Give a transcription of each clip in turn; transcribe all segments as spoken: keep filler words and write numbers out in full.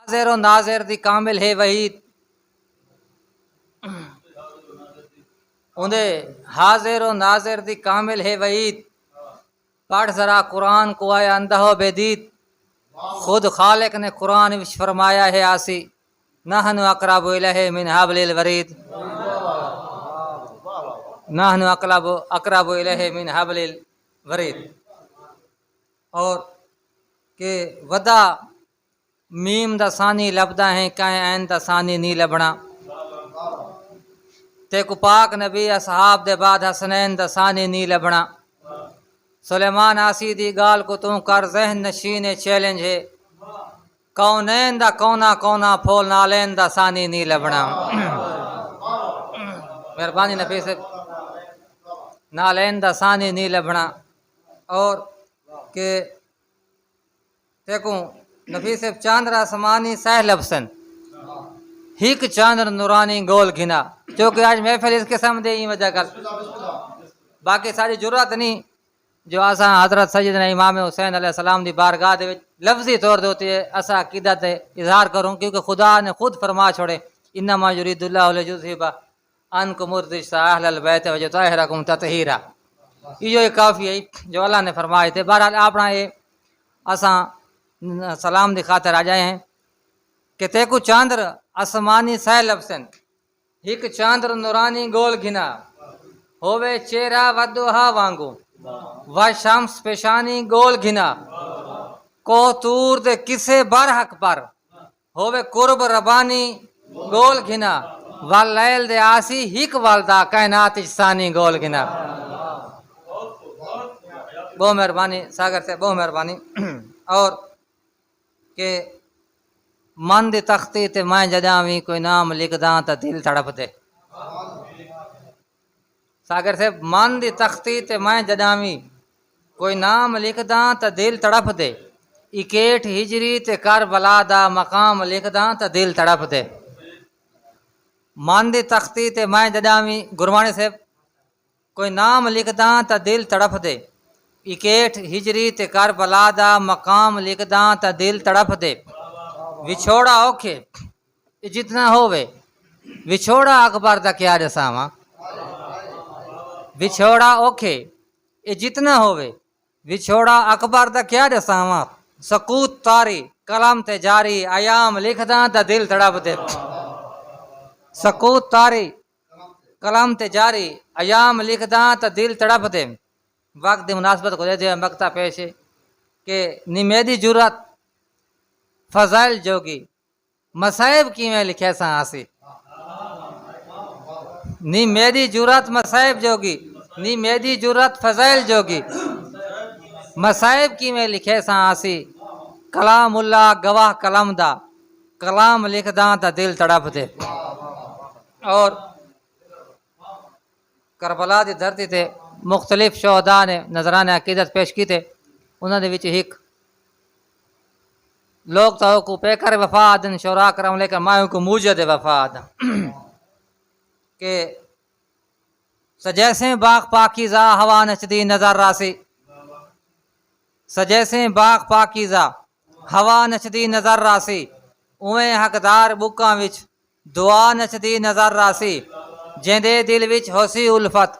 حاضر و ناظر دی کامل ہے وحید۔ اوندے حاضر و ناظر دی کامل ہے وحید۔ پڑھ ذرا قرآن کو، اے اندھا و بے دید۔ خود خالق نے قرآن وچ فرمایا ہے آسی، نحن اقرب الیہ من حبل الورید۔ نحن اقرب، اقرب الیہ من حبل الورید۔ اور کہ ودا میم دا ثانی لبھدا ہیں، کہیں عین دا ثانی نی لبھݨا۔ تیکوں پاک نبی اصحاب دے بعد حسنین دا ثانی نی لبھݨا۔ سلیمان آسی دی ڳالھ کوں توں کر ذہن نشین، اے چیلنج ہے۔ کونین دا کونا کونا پھول، نالین دا ثانی نی لبھݨا۔ مہربانی نفیس، نالین دا ثانی نی لبھݨا۔ اور کہ تیکوں نفیس چاندر آسمانی سہ لبھسن، ہک چاندر نورانی ڳول گھنا۔ چونکہ اڄ محفل اس قسم دے، ایں وجہ کر باقی ساری جرات نہیں جو اساں حضرت سیدنا امام حسین علیہ السلام دی بارگاہ دے وچ لفظی طور دے اتے اساں عقیدت دے اظہار کروں، کیونکہ خدا نے خود فرما چھوڑے، انما یرید اللہ لیذہب عنکم الرجس اہل البیت ویطہرکم تطہیرا۔ ایہو ہی کافی ہے جو اللہ نے فرمائے تھے۔ بہرحال اپنا یہ اساں سلام دی خاطر آ جائے ہیں کہ تیکوں چاندر آسمانی سہ لبھسن، ہک چاندر نورانی ڳول گھنا، ہووے چہرہ والضحیٰ وانگوں، والشمس پیشانی ڳول گھنا، کوہ طور دے قصے برحق پر، ہووے قرب ربانی ڳول گھنا، واللیل دے آسی ہک ول دا کائنات اچ ثانی ڳول گھنا۔ بہت مہربانی ساگر سے، بہت مہربانی۔ اور کہ من دی تختی تے میں جݙاں وی کوئی نام لکھداں تاں دل تڑپدے۔ ساگر صاحب، من دی تختی تے میں جݙاں وی کوئی نام لکھداں تاں دل تڑپدے۔ اکیٹھ ہجری تے کربلا دا مقام لکھداں تاں دل تڑپدے۔ من دی تختی تے میں جݙاں وی، گرواݨی صاحب، کوئی نام لکھداں تاں دل تڑپدے۔ اکیٹھ ہجری تے کربلا دا مقام لکھداں تاں دل تڑپدے۔ وچھوڑا اوکھے، اے جتنا ہووے، وچھوڑا اکبر دا کیا ݙساواں۔ وچھوڑا اوکھے، اے جتنا ہووے، وچھوڑا اکبر دا کیا ݙساواں۔ سکوت طاری، قلم تے جاری، ایام لکھداں تاں دل تڑپدے۔ سکوت طاری، قلم تے جاری، ایام لکھداں تاں دل تڑپدے۔ وقت دی مناسبت کوں ݙیہدے ہوئے مقطع پیش ہے کہ نی میݙی جرات فضائل جوڳی، مصائب کیویں لکھیساں آسی۔ نی میݙی جرات مصائب جوڳی، نی میݙی جرات فضائل جوڳی، مصائب کیویں لکھیساں آسی۔ کلام اللہ گواہ قلم دا، کلام لکھداں تاں دل تڑپدے۔ اور کربلا دی دھرتی تے مختلف شہداء نے نذرانہ عقیدت پیش کیتے۔ انہاں دے وچ ہک، لوگ تاں اوکوں پیکر وفا آہدن، شعراء کرام، لیکن میں اوکوں موجد وفا آہداں کہ سجیسیں باغ پاکیزہ ہوا نچدی نظر راہسی۔ سجیسیں باغ پاکیزہ ہوا نچدی نظر راہسی، اونویں حقدار ٻکاں وچ دعا نچدی نظر راہسی۔ جیندے دل وچ ہوسی الفت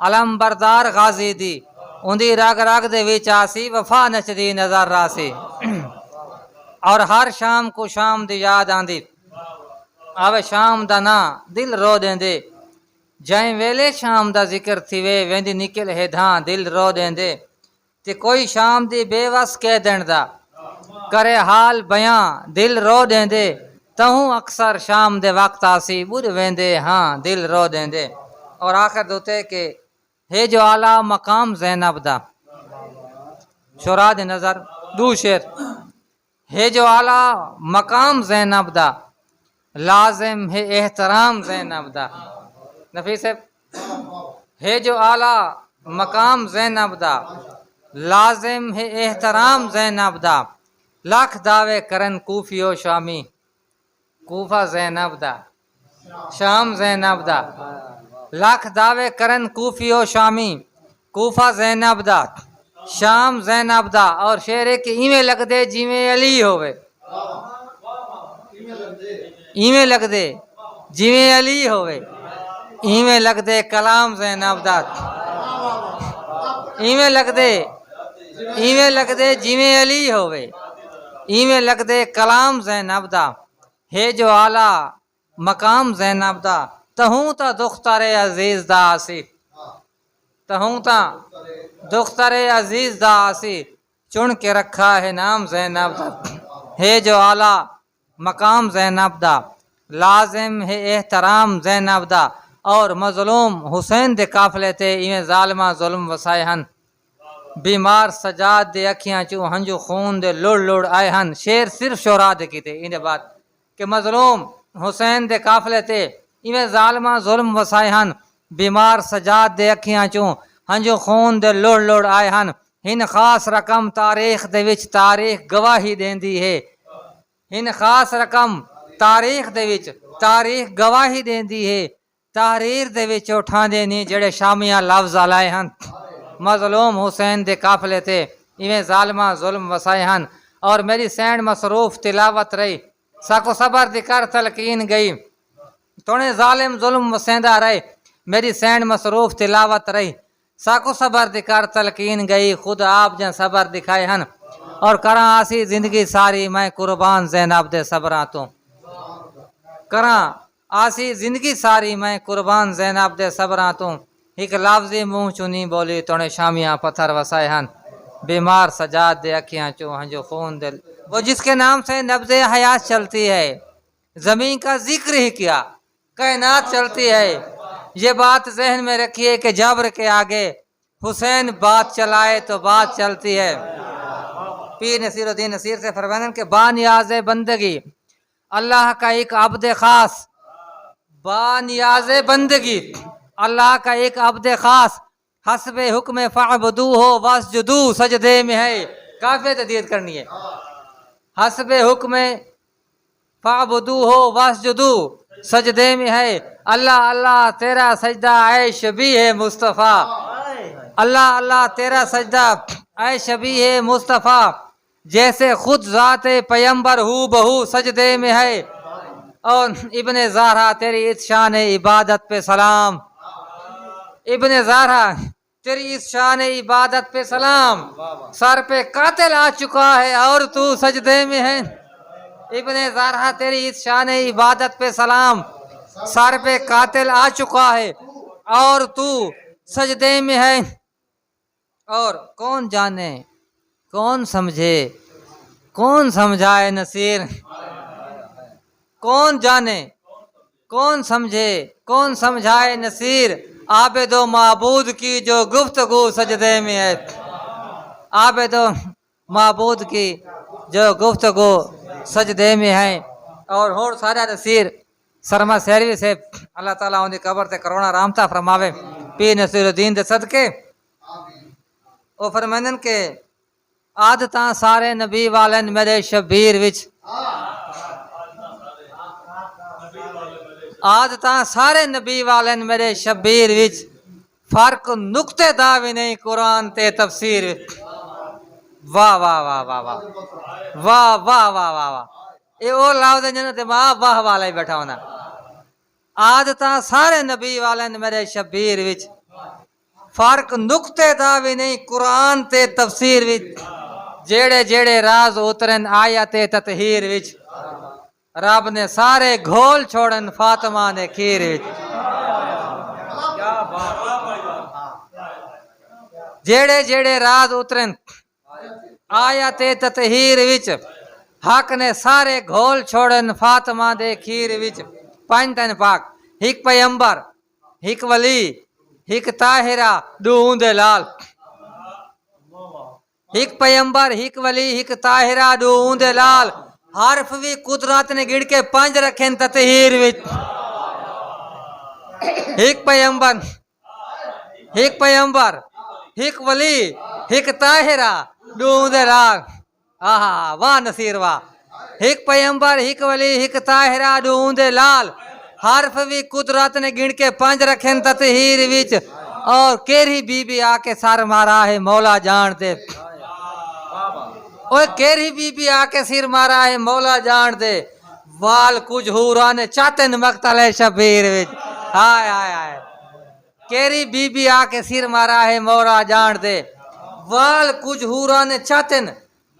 علمبردار غازی دی، اوندی رگ رگ دے وچ آسی وفا نچدی نظر راہسی۔ اور ہر شام کوں شام دی یاد آندی، آوے شام دا ناں دل رو ݙیندے۔ جئیں ویلے شام دا ذکر تھیوے، ویندی نکل ہے دھاں دل رو ݙیندے۔ تے کوئی شام دی بے وس کہہ ݙیݨ دا کرے حال بیاں دل رو ݙیندے۔ تہوں اکثر شام دے وقت آسی ٻݙ ویندے ہاں دل رو ݙیندے۔ اور آخر دے اتے کہ ہے جو اعلیٰ مقام زینب دا، شعراء دی نظر، ݙو شعر۔ ہے جو اعلیٰ مقام زینب دا، لازم ہے احترام زینب دا۔ نفیس صاحب، ہے جو اعلیٰ مقام زینب دا، لازم ہے احترام زینب دا۔ لکھ دعوے کرن کوفی و شامی، کوفہ زینب دا، شام زینب دا۔ لکھ دعوے کرن کوفی و شامی، کوفہ زینب دا، شام زینب دا۔ اور شعر ہے کہ ایویں لڳدے جیویں علی ہووے۔ ایویں لڳدے جیویں علی ہووے، ایویں لڳدے کلام زینب دا، ایویں لڳدے، ایویں لڳدے جیویں علی ہووے، ایویں لڳدے کلام زینب دا، ہے جو اعلیٰ مقام زینب دا، تہوں تاں دختر عزیز دا آسی، تہوں تاں دختر عزیز دا آسی، چن کے رکھا ہے نام زینب دا، ہے جو اعلیٰ مقام زینب دا، لازم ہے احترام زینب دا۔ اور مظلوم حسین دے قافلے تے ایویں ظالماں ظلم وسائے ہن، بیمار سجاد دے اکھیاں چوں ہنجو خون دے لڑ لڑ آئے ہن۔ شعر صرف شعراء دے کیتے، ایندے بعد کہ مظلوم حسین دے قافلے تے ایویں ظالماں ظلم وسائے ہن، بیمار سجاد دے اکھیاں چوں ہنجو خون دے لڑ لڑ آئے ہن۔ ہن خاص رقم تاریخ دے وچ تاریخ گواہی ݙیندی ہے، ہن خاص رقم تاریخ دے وچ تاریخ گواہی ݙیندی ہے۔ تحریر دے وچ اٹھاندے نی جڑے شامیاں لفظ الائے ہن، مظلوم حسین دے قافلے تے ایویں ظالماں ظلم وسائے ہن۔ اور میݙی سین مصروف تلاوت رہی، ساکوں صبر دی کر تلقین ڳئی، توݨے ظالم ظلم وسیندا رہے۔ میݙی سین مصروف تلاوت رہی، ساکوں صبر دی کر تلقین ڳئی، خود آپ جاں صبر ݙکھائے ہن۔ اور کراں آسی زندگی ساری میں قربان زینب دے صبراں توں، کراں آسی زندگی ساری میں قربان زینب دے صبراں توں۔ ہک لفظ ہی منہ چوں نی بولی، توݨے شامیاں پتھر وسائے ہن، بیمار سجاد دے اکھیاں چوں ہنجو خون دے۔ وہ جس کے نام سے نبض حیات چلتی ہے، زمین کا ذکر ہی کیا، کائنات چلتی ہے۔ یہ بات ذہن میں رکھیے کہ جبر کے آگے حسین بات چلائے تو بات چلتی ہے۔ پیر نصیر الدین نصیر سے فرمائیں کہ با نیاز بندگی اللہ کا ایک عبد خاص، با نیاز بندگی اللہ کا ایک عبد خاص، حسب حکم فاعبدو ہو واسجدو سجدے میں ہے۔ کافی تدید کرنی ہے۔ حسب حکم فاعبدو ہو واسجدو سجدے میں ہے۔ اللہ اللہ تیرا سجدہ اے شبیہ مصطفیٰ، اللہ اللہ تیرا سجدہ اے شبیہ مصطفیٰ، جیسے خود ذات پیمبر ہو بہو سجدے میں ہے۔ اور ابن زہرا تیری اس شان عبادت پہ سلام، ابن زہرا تیری اس شان عبادت پہ سلام، سر پہ قاتل آ چکا ہے اور تو سجدے میں ہے۔ ابن زہرا تیری اس شان عبادت پہ سلام، سر پہ قاتل آ چکا ہے اور تو سجدے میں ہے۔ اور کون جانے، کون سمجھے، کون سمجھائے نصیر، کون جانے، کون سمجھے، کون سمجھائے نصیر، عابد و معبود کی جو گفتگو سجدے میں ہے، عابد و معبود کی جو گفتگو سجدے میں ہے۔ اور ہور سارا نصیر سرما سیروی صاحب، اللہ تعالیٰ ان دی قبر تے کروڑاں رحمتاں فرماوے۔ پیر نصیر الدین دے صدقے۔ او فرمیندن کہ عادتاں سارے نبی والن میݙے شبیر وچ، عادتاں سارے نبی والن میݙے شبیر وچ، فرق نقطے دا وی نہیں قرآن تے تفسیر وچ۔ واہ واہ واہ واہ واہ، واہ واہ واہ واہ واہ۔ اے او لفظ ہے جنہاں تے ماں واہ والا ہی بیٹھا ہونا۔ عادتاں سارے نبی والن میݙے شبیر وچ، فرق نقطے دا وی نہیں قرآن تے تفسیر وچ۔ جیڑھے جیڑھے راز اترن آیت تطہیر وچ، رب نے سارے گھول چھوڑن فاطمہ دے کھیر وچ۔ جیڑھے جیڑھے راز اترن آیت تطہیر وچ، حق نے سارے گھول چھوڑن فاطمہ دے کھیر وچ۔ پنج تن پاک، ہک پیمبر، ہک ولی، ہک طاہرہ، ݙو اوندے لال۔ ہک پیمبر، ہک ولی، ہک طاہرہ، ݙو اوندے لال۔ حرف وی قدرت نے گݨ کے پنج رکھن تطہیر وچ۔ ہک پیمبر، ہک پیمبر، ہک ولی، ہک طاہرہ، ݙو اوندے لال۔ آہا، واہ نصیر واہ۔ ہک پیمبر، ہک ولی، ہک طاہرہ، ݙو اوندے لال۔ حرف وی قدرت نے گݨ کے پنج رکھن تطہیر وچ۔ اور کیرھی بی بی آ کے سر مارا ہے مولا جان دے۔ اوئے کیرھی بی بی آ کے سر مارا ہے مولا جان دے۔ وال کجھ حوراں نے چاتن مقتل شبیر وچ۔ ہائے ہائے ہائے، کیری بی بی آ کے سر مارا ہے مولا جان دے۔ وال کجھ حوراں نے چاتن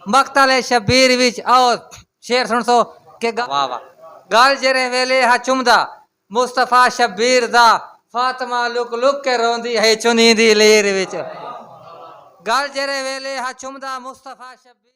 مقتل شبیر وچ۔ او شعر سن سو کہ گا- واہ واہ۔ گل جرے ویلے ہا چمدا مصطفی شبیر دا، فاطمہ لک لک کے روندی ہے چنی دی لیر وچ۔ گل جرے ویلے ہا چمدا مصطفی شبیر